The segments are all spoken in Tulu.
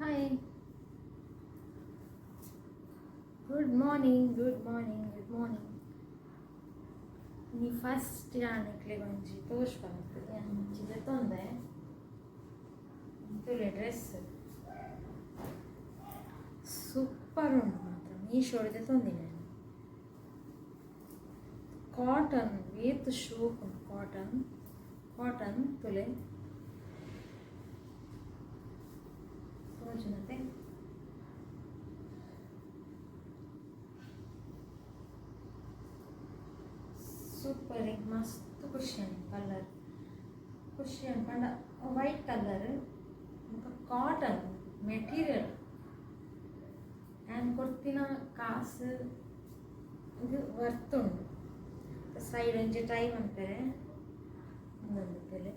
Hi, good morning, good morning, good morning. ಇನಿ ಫಸ್ಟ್ ಯಾನ್ ನಿಕ್ಲೆಗ್ ಒಂಜಿ ತೋಜ್ಪಾವೊಂದು ಒಂಜಿ ದೆತೊಂದೆ. ತೂಲೆ, ಡ್ರೆಸ್ ಸೂಪರ್ ಉಂಡು ಮಾತ್ರ. ಮೀಶೋಡ್ ದೆತೊಂದಿನಿ. ಕಾಟನ್, ಏತ್ ಶೋಕ್ ಉಂಡು. Cotton, cotton. ತೂಲೆ, ತೋಜುನತೆ? ಸೂಪರ್, ಮಸ್ತ್ ಖುಷಿ ಆಂಡ್. ಕಲರ್ ಖುಷಿ ಆಂಡ್ ಪಂಡ ವೈಟ್ ಕಲರ್ ಬೊಕ ಕಾಟನ್ ಮೆಟೀರಿಯಲ್. ಯಾನ್ ಕೊರ್ತಿನ ಕಾಸು ಇದು ವರ್ತ್ ಉಂಡು. ಸೈಡ್ ಒಂಜಿ ಟೈ ಮನ್ಪೆರೆ ಉಂದೊಂದು ತೂಲೆ,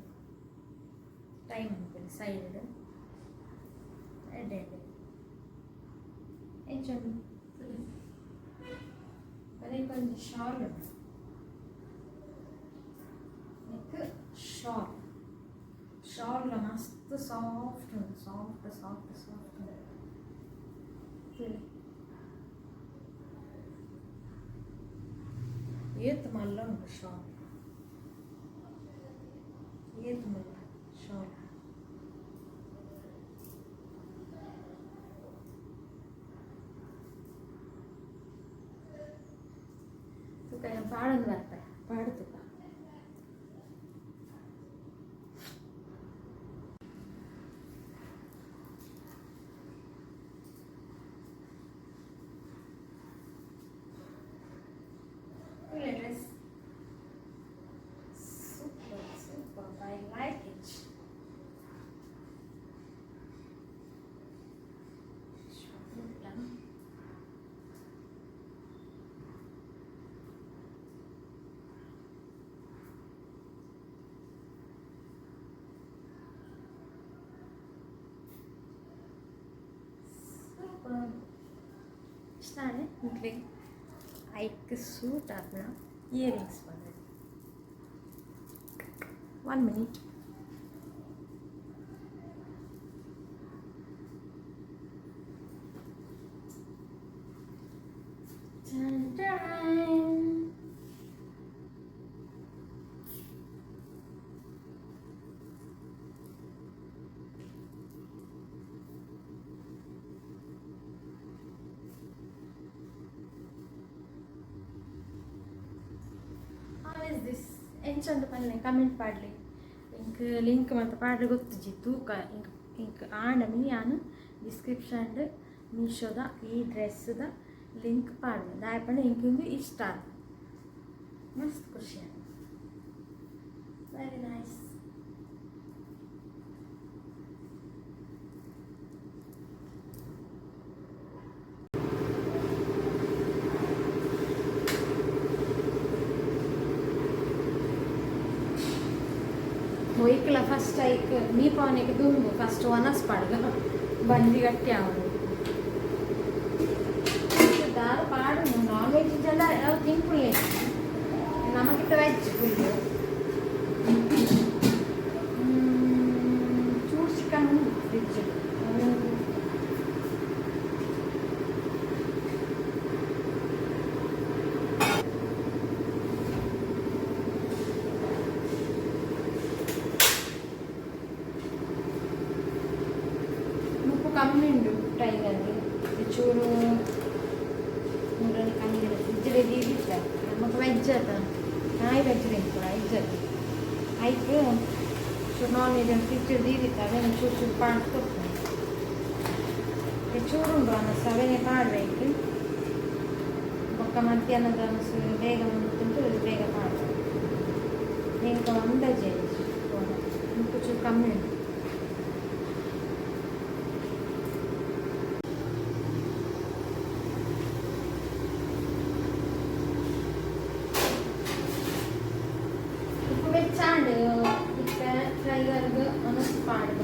ಟೈ ಮನ್ಪೆರೆ ಸೈಡ್. ಎಡ್ಡೆ ಎಡ್ಡೆ ಎಂಚ ಉಂಡು ತೂಲೆ. ಬರೀಕ್ ಒಂಜಿ ಶಾಲ್ ಉಂಡು. ನೆಕ್ ಶಾಲ್, ಶಾಲ್ ಮಸ್ತ್ ಸಾಫ್ಟ್ ಉಂಡು. ಸಾಫ್ಟ್, ಸಾಫ್ಟ್, ಸಾಫ್ಟ್ ಉಂಡು. ತೂಲೆ, ಏತ್ ಮಲ್ಲ ಉಂಡು ಶಾಲ್, ಏತ್ ಮಲ್ಲ ಶಾಲ್. ತುಕ ಪಾಡೊಂದು ಬರ್ಪೆ, ಪಾಡು ತುಕ. ತೂಲೆ dress, super, super. I like it. Super. Super. ಇಷ್ಟ ನಿಕ್ಲೆಗ್? ಐಕ್ ಸೂಟ್ ಆಪಿನ ಇಯರಿಂಗ್ಸ್ ಬಂದಿದೆ. One minute. Dun, dun. How is this? ಎಂಚ ಪನ್ಲೆ, ಕಮೆಂಟ್ ಪಾಡ್ಲೆ. ಇಂಕ್ ಲಿಂಕ್ ಮಾತ ಪಾಡ್ರೆ ಗೊತ್ತುಜಿ. ತೂಕ, ಇಂಕ್ ಇಂಕ್ ಆಂಡ ಮಿನಿ ಯಾನ್ ಡಿಸ್ಕ್ರಿಪ್ಷನ್ ಮೀಶೋದ ಈ ಡ್ರೆಸ್ದ ಲಿಂಕ್ ಪಾಡ್ವೆ. ದಾಯೆ ಪಂಡ ಇಂಕ್ ಇಂದು ಇಷ್ಟ ಆತ, ಮಸ್ತ್ ಖುಷಿ ಆಂಡ್. Very nice. ಒಯ್ಕಲ first ಐಕ್ ಮೀಪಾವನೆಗೆ ದುಂಬು ಫಸ್ಟ್ ಒನಸ್ ಪಾಡ್ಗ, ಬಂಜಿ ಗಟ್ಟಿ ಆವೊಡು. ದಾದ ಪಾಡು, ನಾನ್ ವೆಜ್ ಎಲ್ಲ ಅವು ತಿನ್ಪುಲೆ. ನಮಗಿತ್ತ ವೆಜ್ ಫುಲ್. ಚೂರು ಚಿಕನ್ ಉಂಡು ಫ್ರಿಜ್. ನುಪ್ಪು ಕಮ್ಮಿ ಉಂಡು ಟೈಗರ್ಗೆ. ಚೂರು ಮೂರನೇ ಕಮ್ಮಿ ಫ್ರಿಜ್ ದೀದಿತ್ತ. ನಮಕ್ ವೆಜ್ ಆತ, ನಾಯಿ ವೆಜ್ ತಿನ್ಪುಡ ವೆಜ್ ಆತ. ಐಕ್ ಚೂರು ನಾನ್ ವೆಜ್ ಫ್ರಿಜ್ ದೀದಿತ್ತ. ಅವೇನು ಚೂರು ಚೂರು ಪಾಡ್ದು ಕೊಡ್ತೇನೆ. ಚೂರು ಉಂಡು ಅನಸ್, ಅವೇನೆ ಪಾಡ್ಬೇಕು. ಬೊಕ್ಕ ಮಧ್ಯಾಹ್ನದ ಅನಸು ಬೇಗ ಉಂಟು, ಬೇಗ ಪಾಡ್ಬೇಕು. ಎಂಕ ಅಂದಾಜೆ ನುಪ್ಪು ಚೂರು ಕಮ್ಮಿ ಉಂಟು. ಉಪ್ಪು ಬೆಚ್ಚಾಂಡ್. ಇತ್ತೆ ಟೈಗರ್ಗ್ ಒನಸ್ ಪಾಡ್ಗ.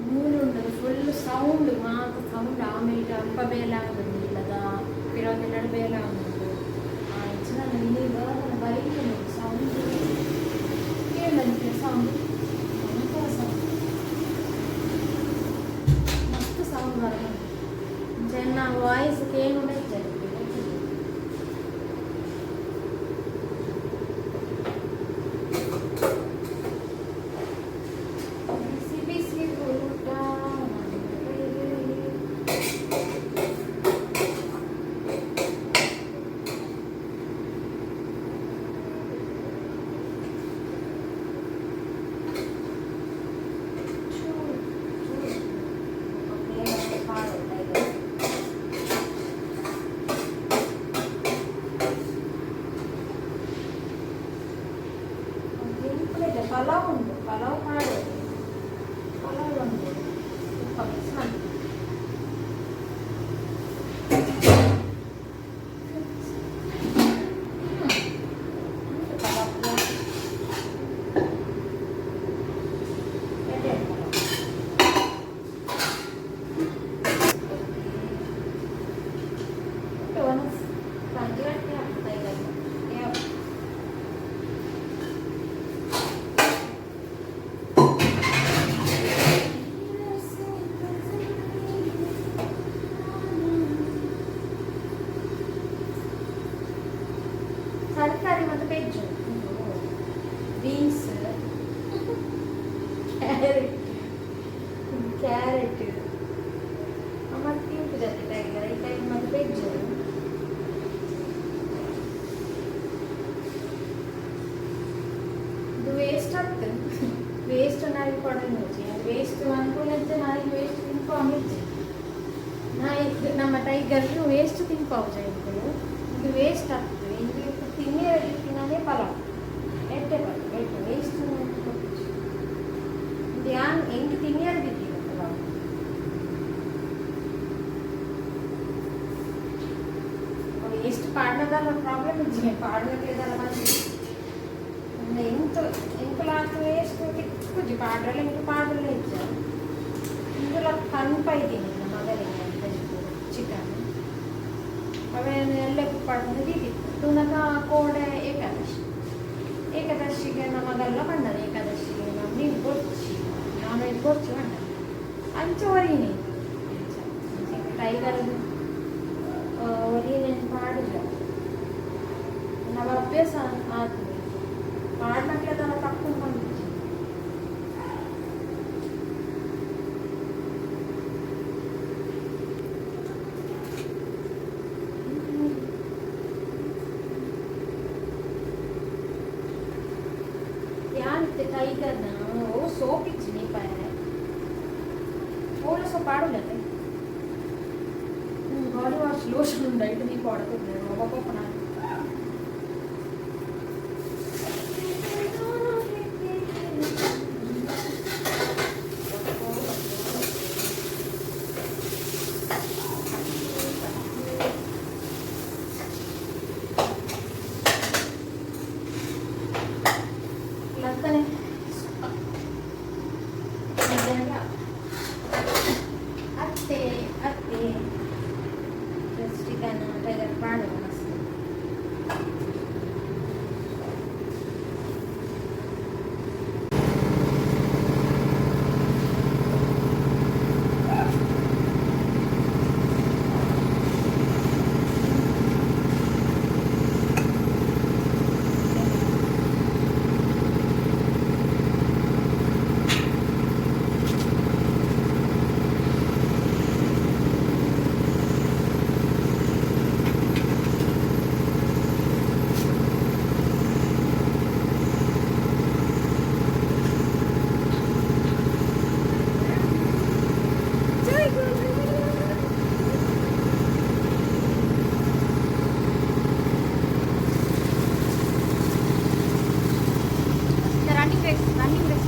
ಮೂಲು ಉಂಡದು ಫುಲ್ ಸೌಂಡ್ ಮಾತ ಸೌಂಡ್. ಆಮೇಲೆ ಅಲ್ಪ ಬೇಲೆ ಆಗುಂಡು ಇಲ್ಲದ ಪಿರವು ಬೇಲೆ ಆಗುಂಡು. ಇಂಚಿನ ಇನಿ ದಾದ ಸೌಂಡ್ ಸೌಂಡ್ ಮಸ್ತ್ ಸೌಂಡ್ ಬರ್ತದೆ. ಚೆನ್ನ ವಾಯ್ಸ್ ಕೇಳುವ. ಬಿಸಿ ಬಿಸಿ ಊಟ. ಚೂರು ಚೂರು ಪಾಡು. ಪಲಾವ್ ಉಂಟು, ಪಲಾವ್ ಮಾಡೋದು. ಪಲಾವ್ ಉಂಟು, ತುಪ್ಪ ಮಿಕ್ಸ್ ಮಾಡಿ. ಉಂಟು ಪಲಾವ್. ಎಡ್ಡೆ ಪಲಾವ್. ಉಂಟು ಒಣಸ್ ಸಂಜೆ ಗಂಟೆ ಆಗ್ತಾ ಇಲ್ಲ. ಯಾವ ತರಕಾರಿ ಮತ್ತು ವೆಜ್, ಬೀನ್ಸ್, ಕ್ಯಾರೆಟ್, ಕ್ಯಾರೆಟ್ ಮತ್ತು ತಿಂಪು ಜಾತಿ ಟೈಗರ್ ಈ ಟೈಮ್ ಮತ್ತು ವೆಜ್. ಇದು ವೇಸ್ಟ್ ಆಗ್ತದೆ. ವೇಸ್ಟ್ ನಾಯಿ ಕೊಡೋದು, ವೇಸ್ಟ್ ಅನ್ಕೊಂಡಂತೆ ನಾಯಿ ವೇಸ್ಟ್ ತಿನ್ಪಾವಿಜ್ಜಿ. ನಾಯಿ, ನಮ್ಮ ಟೈಗರ್ ವೇಸ್ಟ್ ತಿನ್ಪಾವುಜ. ಇದು ಇದು ವೇಸ್ಟ್ ಆಗ್ತದೆ. ಇದು ತಿನ್ನಿರಲಿಕ್ಕಿನಾನೇ ಪಲಾವ್ ಎಡ್ಡೆ, ಪಲಾವ್ ಎಡ್ಡೆ. ವೇಸ್ಟ್ ಕೊಟ್ಟುಜಿ. ಇದು ಯಾನ್ ಎಂಕ್ ತಿನ್ನಿರದಿದ್ದೀಗ ಪಲಾವ್. ವೇಸ್ಟ್ ಪಾಡ್ನದಲ್ಲ ಪ್ರಾಬ್ಲಮ್ ಇಜ್ಜಿ, ಪಾಡ್ನಕ್ಲೆದಲ್ಲ ಬಂದು ಎಂತ ಎಂಕುಲಾತ್ ವೇಸ್ಟ್ ತಿಕ್ಕುಜಿ. ಪಾಡ್ರಲ್ಲ, ಎಂಕು ಪಾಡಲ್ಲ ಇಜ್ಜ. ಇಂದುಲ ಕನ್ಪ ಇದ್ದೀನಿ ಮಗನಿಗೆ ಅಂತ. ಚಿಕನ್ ಅವೇನು ಎಲ್ಲ ಪಾಡ್ದು ದೀದಿತ್ತು. ತುನಕ ಕೋಡೆ ಏಕಾದಶಿ. ಏಕಾದಶಿಗೆ ನಮಗೆಲ್ಲ ಬಣ್ಣದ ಏಕಾದಶಿಗೆ ನಮ್ಮ ಬೊರ್ಚಿ, ನಾನ್ ವೆಜ್ ಬೊರ್ಚಿ ಬಣ್ಣ ಅಂಚ ಒರಿನಿ. ಟೈಗರ್ ಒರಿನೆ ಪಾಡುಜ. ನಮ್ಮ ಅಭ್ಯಾಸ ಆತು. ಪಾಡ್ನಕ್ಲೆ ತನ ತಪ್ಪು ಬಂದಿಜ್ಜಿ. ಯಾನಿತ್ತೆ ಟೈಗರ್ನ ಓ ಸೋಪ್ ಇಜ್ಜಿ ನೀಪಾಯರೆ. ಓಲ ಸೋಪ್ ಆಡುಲ್ಲತೆ. ಬಾಡಿ ವಾಶ್ ಲೋಷನ್ ಉಂಡು, ಐಟ್ ದೀಪ ಆಡೋದು ಒಬ್ಬ. ಲತ್ತನೆ ಸುಕ್ಕ ಮಧ್ಯಾಹ್ನ ಅತ್ತೆ ಅತ್ತೆ ಚಿಕನ್ ಟೈಗರ್ ಪಾಡು ಮಸ್ತ್. Running race, running race.